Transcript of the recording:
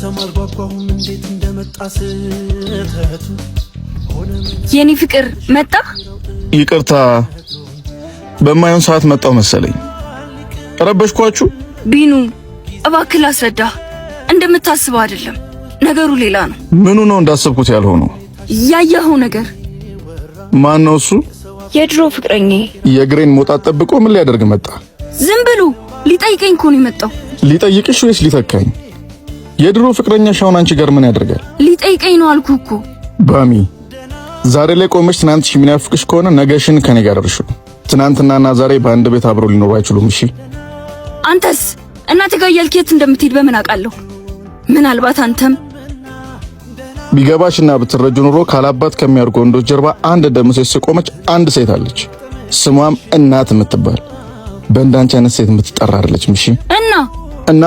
ልሰማ አልጓጓሁም እንዴት እንደመጣ ስህተቱ። የኔ ፍቅር መጣ። ይቅርታ፣ በማይሆን ሰዓት መጣው መሰለኝ። ረበሽኳችሁ? ቢኑ፣ እባክህ ላስረዳ። እንደምታስበው አይደለም፣ ነገሩ ሌላ ነው። ምኑ ነው እንዳሰብኩት ያልሆነው? ያየኸው ነገር። ማን ነው እሱ? የድሮ ፍቅረኛዬ። የእግሬን መውጣት ጠብቆ ምን ሊያደርግ መጣ? ዝም ብሎ ሊጠይቀኝ እኮ ነው የመጣው። ሊጠይቅሽ ወይስ ሊተካኝ? የድሮ ፍቅረኛሽ አሁን አንቺ ጋር ምን ያደርጋል? ሊጠይቀኝ ነው አልኩህ እኮ። ባሚ፣ ዛሬ ላይ ቆመሽ ትናንትሽ የሚናፍቅሽ ከሆነ ነገሽን ከኔ ጋር እርሺው። ትናንትናና ዛሬ በአንድ ቤት አብረው ሊኖሩ አይችሉም። እሺ? አንተስ እናትህ ጋር እያልክ የት እንደምትሄድ በምን አውቃለሁ? ምናልባት አንተም ቢገባሽና ብትረጁ ኑሮ ካላባት ከሚያርጉ ወንዶች ጀርባ አንድ ደምሴ ቆመች አንድ ሴት አለች። ስሟም እናት የምትባል፣ በእንዳንቺ አይነት ሴት የምትጠራ አይደለችም። እሺ? እና እና